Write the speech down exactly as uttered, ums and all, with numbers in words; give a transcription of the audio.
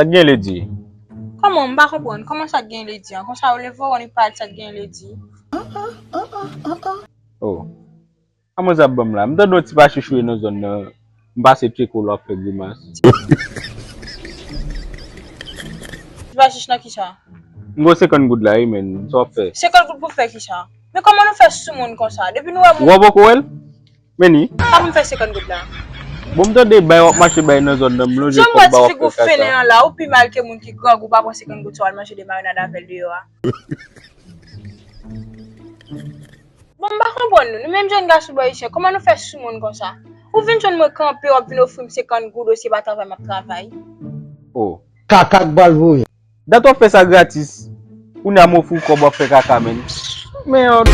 Sa k gen ledi? Kòman? M pa konprann. Kòman sa k gen ledi an? Konsa ou leve w, ou pa di sa k gen ledi? Oh. Kòman sa ap ban m la? M tande yon ti pa chichouye nan zòn nan. M pase tcheke w, l ap fè grimas. Ti pa chich nan kisa? M gon senkant goud la, wi, men. Sa w ap fè? Senkant goud pou fè kisa? Men kòman nou fè sou moun konsa? Depi nou wè moun. Ou poko wè l? Meni. Sa pou m fè senkant goud la? Bon, m tande bay w ap mache bay nan zòn nan, m lonje Jan m kòb wè ba w ti ap figou fè kaka. Fennen an la, ou pi mal ke moun ki grangou pa pran senkant goud sa w al manje de marinad avè l deyò a. Bon, m pa konprann nou. Nou menm jèn gason bò isi, kòman nou fè sou moun konsa? Ou vin jwenn mwen kanpe, w ap vin ofri m senkant goud, osye pa travay m ap travay. Oh. Kaka k bal voye. Dat w ap fè sa gratis. Kounye a m ofri w kòb w ap fè kaka, men. Men yon